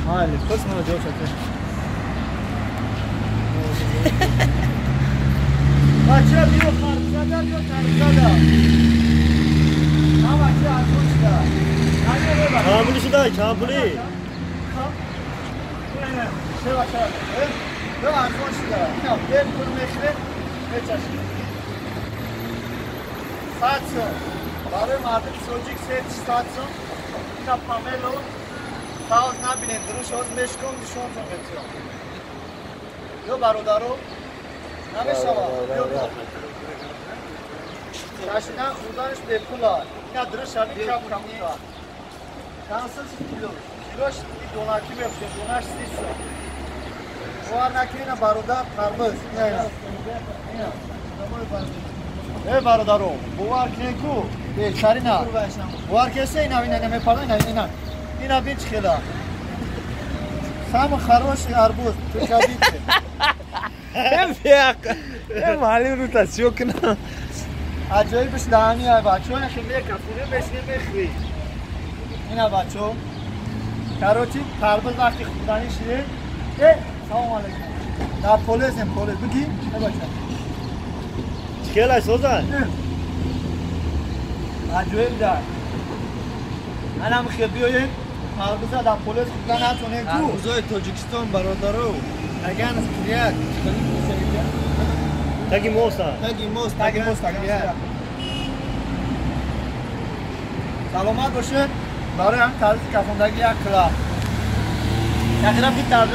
Майли, пас мана ҷо шакар. Бача биё харзада, биё тарзада. Ҳама чи арзон шуда. Чанд пули шуда? Чанд пули? Биё арзон шуда. Ина бепул мехӯред, мечашед. 100 сом. Барои мардуми тоҷик 300 сом. Ина помело савз набинед, дуруш ҳоз мешком нишонтон метиҳам. Ё бародаро намешавад. Чашидан хӯрданаш бепул аст. Ина дуруш ҳамин кам камута. Чанд сом кило? Килош донаки мефурӯшем, донаш 30 сом. Бовар накунед, ина бародар тарбуз. Ина ина. Ина. Э бародаро, бовар кунед ку, беҳтарина. Бовар кунед, ина ина ина мепарда, ина ина. Ина бин чӣ хела. Самый хороший арбуз, только видите. Маълим рутасиё кунам. Аҷоибш даҳани ай бачо, ина хел мекафурӣ, мешинӣ мехӯрӣ. Ина бачо. Короче, тарбуз вақти хӯрданӣ шидед. Э, салом алейкум. Дар полезем, полез бигӣ, э бача. Чӣ хела соза? Аҷоиб дар. Анам хел биёед, тарбуза дар полез хӯрда натонед ку. Тарбузои Тоҷикистон бародаро. Таган киряк. Таги моста. Таги мост, таги мост, таги. Саломат бошед. Барои ҳам тарзи кафондагӣ як кила. Тақрибан бит тарбуз